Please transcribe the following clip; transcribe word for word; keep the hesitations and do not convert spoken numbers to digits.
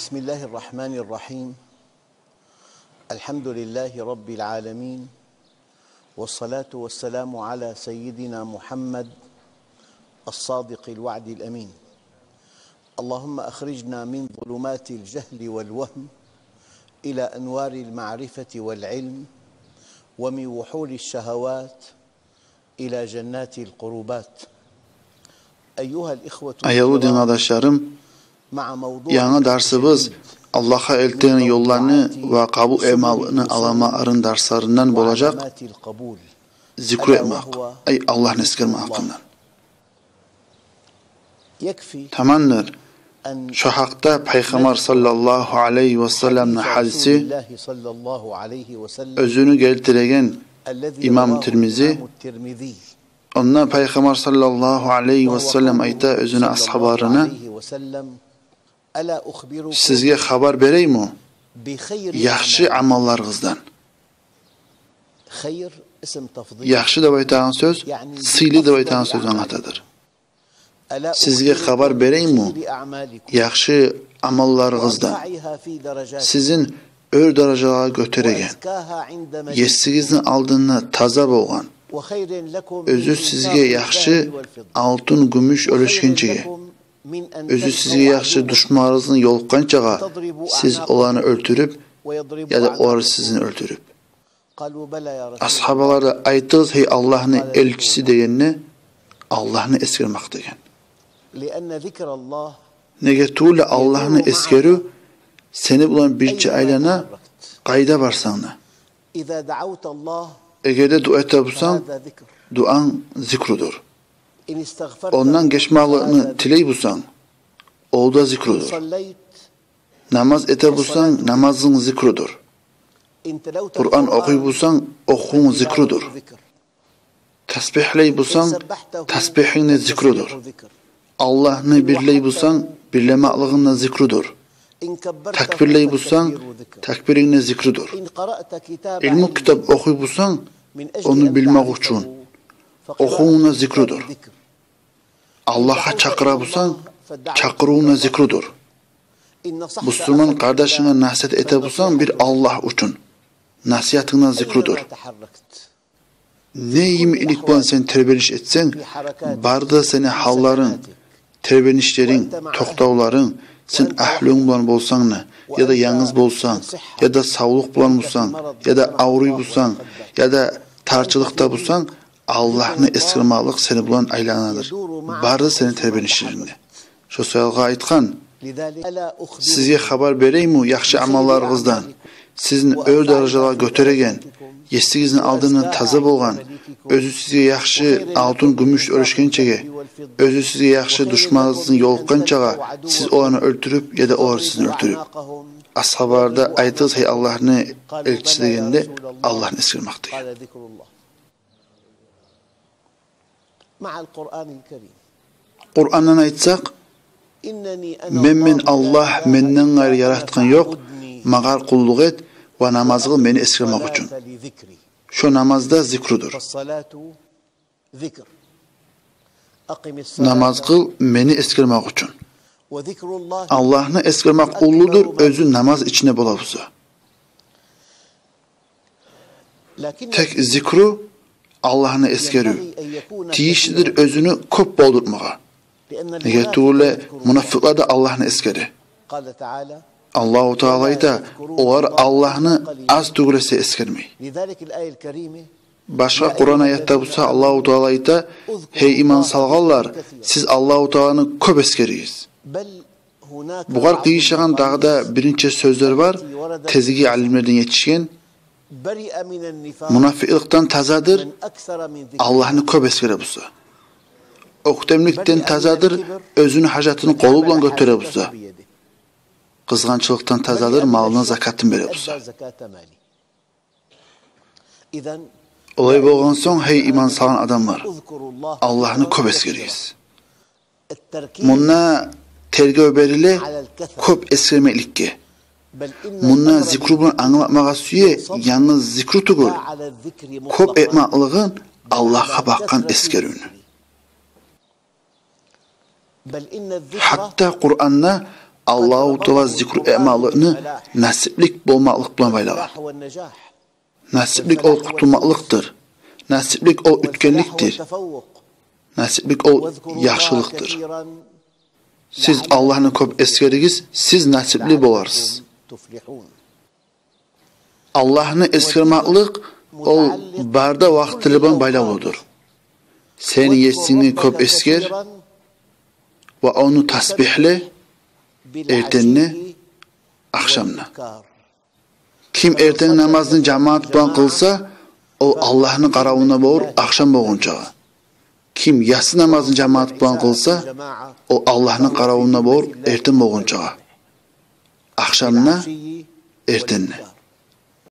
بسم الله الرحمن الرحيم. الحمد لله رب العالمين، والصلاة والسلام على سيدنا محمد الصادق الوعد الأمين. اللهم أخرجنا من ظلمات الجهل والوهم إلى أنوار المعرفة والعلم، ومن وحول الشهوات إلى جنات القربات. أيها الإخوة الكرام، Аявлу дин къардашларым, مع موضوع янгы дарсыбыз التوحيد Аллагьгъа элтеген ёлланы ва къабул этмекликни аламатларын дарсларындан болажакъ. وعلامات القبول. Зикру ألا этмек, وهو ай, Аллагьны эсгермек الله. Гьакъындан. يكفي Тамамдыр. أن Шо гьакъда Пайхаммар саллаллагьу алайгьи ва салламны حديث гьадиси, رسول الله صلى الله عليه وسلم оьзюню гелтиреген الذي имам رواه Тирмизи, الإمام الترمذي. Онда Пайхаммар саллаллагьу алайгьи ва саллам айта оьзюню асгьабаларына: «Сизге хабар берейимми яхшы амалларыгъыздан?» Яхшы деп айтагъан сёз сыйлы деп айтагъан сёзню англатадыр. «Сизге хабар берейимми яхшы амалларыгъыздан, сизин оьр даражалагъа гётереген, есигизни алдында таза болгъан, оьзю сизге яхшы алтын, гюмюш оьлешгенчеге, оьзю сизге яхшы душманларыгъызгъа ёлукъгъанчагъа сиз оланы оьлтюрюп, яда олар сизин оьлтюрюп?» Асгьабалар да: «Айтыгъыз, гьей Аллагьны элчиси», — дегенде, «Аллагьны эсгермек», — деген. Неге тюгюл де Аллагьны эсгерив сени булан бирче айлана, къайда барсанг да. Эгер де дуа эте бусанг, дуанг зикрудур. Ондан гечмекликни тилей бусанг, ол да зикрудур. Намаз эте бусанг, намазынг зикрудур. Къуран охуй бусанг, охувунг зикрудур. Тасбигьлей бусанг, тасбигьинг де зикрудур. Аллагьны бирлей бусанг, бирлемеклигинг де зикрудур. Такбирлей бусанг, такбиринг де зикрудур. Илму китап охуй бусанг, ону билмек учун, охувунг да зикрудур. Аллагьгъа чакъыра бусанг, чакъырывунг да зикрудур. Бусурман къардашынга насигьат эте бусанг бир Аллагь учун, насигьатынг да зикрудур. Не йимиклик булан сен тербениш этсенг, бары да сени гьалларынг, тербенишлеринг, токътавларынг, сен агьлюнг булан болсанг да, яда янгыз болсанг, яда савлукъ булан бусанг, яда авруй бусанг, яда тарчылыкъда бусанг, Аллагьны эсгермеклик сени булан айланадыр. Бары сени тербенишлеринг де. Шо саялгъа айтгъан: «Сизге хабар берейимми яхшы амалларыгъыздан, сизин оьр даражалагъа гётереген, есигизни алдында таза болгъан, оьзю сизге яхшы алтын, гюмюш оьлешгенчеге, оьзю сизге яхшы душманларыгъызгъа ёлукъгъанчагъа сиз оланы оьлтюрюп, яда олар сизин оьлтюрюп?» Асгьабалар да: «Айтыгъыз, гьей Аллагьны элчиси», — дегенде, Аллагьны эсгермек деген. Къурандан айтсакъ: «Мен, мен Аллагь, менден къайры яратгъан ёкъ, магъар къуллукъ эт ва намаз къыл мени эсгермек учун». Шо намаз да зикрудур. Намаз къыл мени эсгермек учун. Аллагьны эсгермек уллудур, оьзю намаз ичинде бола буса. Тек зикру, Аллагьны эсгерив, тийишлидир оьзюню кёп болдуртмагъа. Неге тюгюл де мунафикълар да Аллагьны эсгере. Аллагьу Таала айта: «Олар Аллагьны аз тюгюл эсе эсгермей». Башгъа Къуран аятда буса Аллагьу Таала айта: «Гьей иман салгъанлар, сиз Аллагьу Тааланы кёп эсгеригиз». Бугъар къыйышагъан дагъы да бир нече сёзлер бар, тезеги алимлерден етишген. Мунафикъликден тазадыр Аллагьны кёп эсгере буса. Оьктемликден тазадыр оьзюню гьажатын къолу булан гётере буса. Къызгъанчлыкъдан тазадыр малына закатын бере буса. Олай болгъан сонг, гьей иман салгъан адамлар, Аллагьны кёп эсгеригиз. Мунда тергев бериле кёп эсгермекликге. Мунда зикру булан англатмагъа сюе, янгыз зикру тюгюл, кёп этмеклигин Аллагьгъа бакъгъан эсгерювню. Гьатта Къуранда Аллагьу Таала зикру этмекликни насиплик болмакълыкъ булан байлагъан. Насиплик ол къутулмакълыкъдыр. Насиплик ол уьтгенликдир. Насиплик ол яхшылыкъдыр. Сиз Аллагьны кёп эсгеригиз, сиз насипли боларсыз. Аллагьны эсгермеклик ол бары да вакътилер булан байлавлудур. Сен Есингни кёп эсгер ва ону тасбигьле эртенни, ахшамны. Ким эртен намазны жамаат булан къылса, ол Аллагьны къаравунда болур ахшам болгъунчагъа. Ким яссы намазны жамаат булан къылса, ол Аллагьны къаравунда болур эртен болгъунчагъа. Ахшамны, эртенни.